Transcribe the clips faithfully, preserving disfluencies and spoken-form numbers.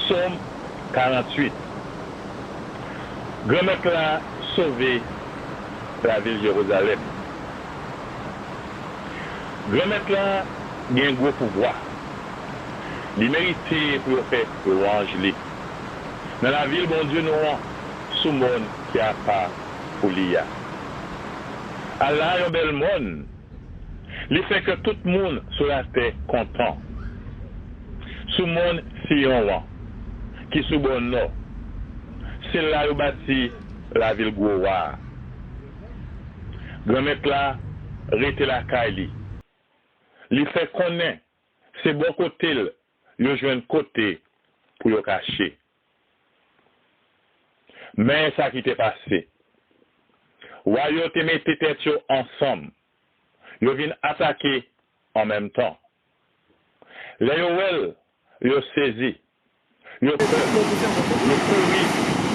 Sòm karanntuit. Granmèt la sove lavil Jerizalèm. Granmèt la gen gwo pouvwa. Li merite pou yo fè lwanj li. Nan lavil Bondye nou an, sou mòn ki apa pou li a. Ala yon bèl mòn! Li fè kè tout moun sou latè kontan. Sou mòn Siyon an, ki sou bò nò, se la yo bati lavil gwo wa a. Granmèt la rete lakay li. Li fè konnen se bò kote l yo jwenn kote pou yo kache. Men sa ki te pase. Wa yo te mete tèt yo ansanm. Yo vin atake an menm tan. Lè yo wè l, yo sezi. Yo pè. Yo kouri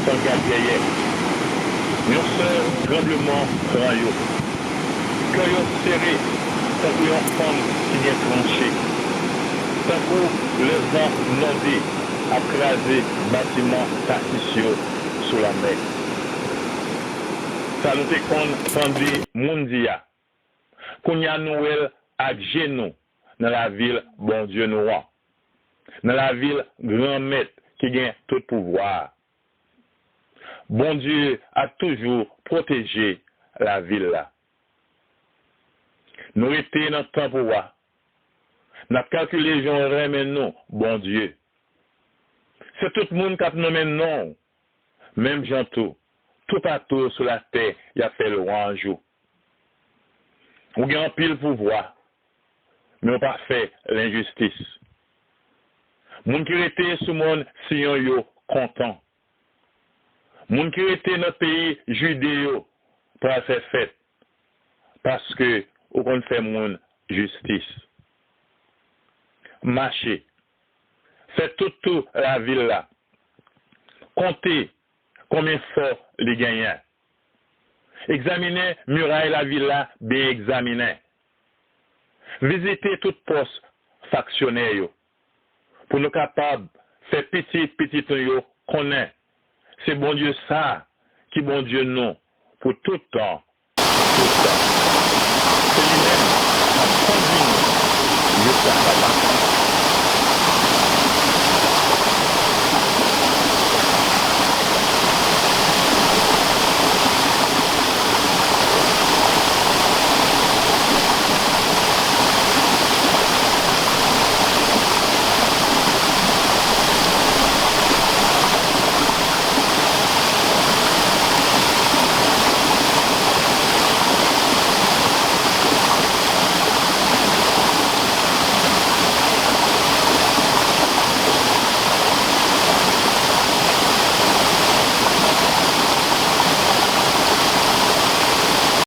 san gad dèyè. Yon sèl tranbleman pran yo. Kè yo sere tankou yon fanm ki gen tranche. Tankou lè van nòde ap kraze batiman Tasis yo sou lanmè. Sa nou te konn tande moun di a, kounye a nou wè l ak je nou nan lavil Bondye nou an, nan lavil Granmèt ki gen tout pouvwa a. Bondye ap toujou pwoteje lavil la. Nou rete nan tanp ou a. N ap kalkile jan w renmen nou, Bondye. Se tout moun k ap nonmen non w, menm jan tou, toupatou sou latè y ap fè lwanj ou. Ou gen anpil pouvwa, men w pa fè lenjistis. Moun ki rete sou mòn Siyon yo kontan. Moun ki rete nan peyi Jide yo pral fè fèt, paske ou konn fè moun jistis. Mache, fè tout tou lavil la. Konte konbyen fò li genyen. Egzaminen miray lavil la byen egzaminen. Vizite tout pòs faksyonè yo, pou nou kapab fè pitit pitit nou yo konnen se Bondye sa a ki Bondye nou pou tout tan, pou tout tan. Se li menm k ap kondui nou jiska sa pase.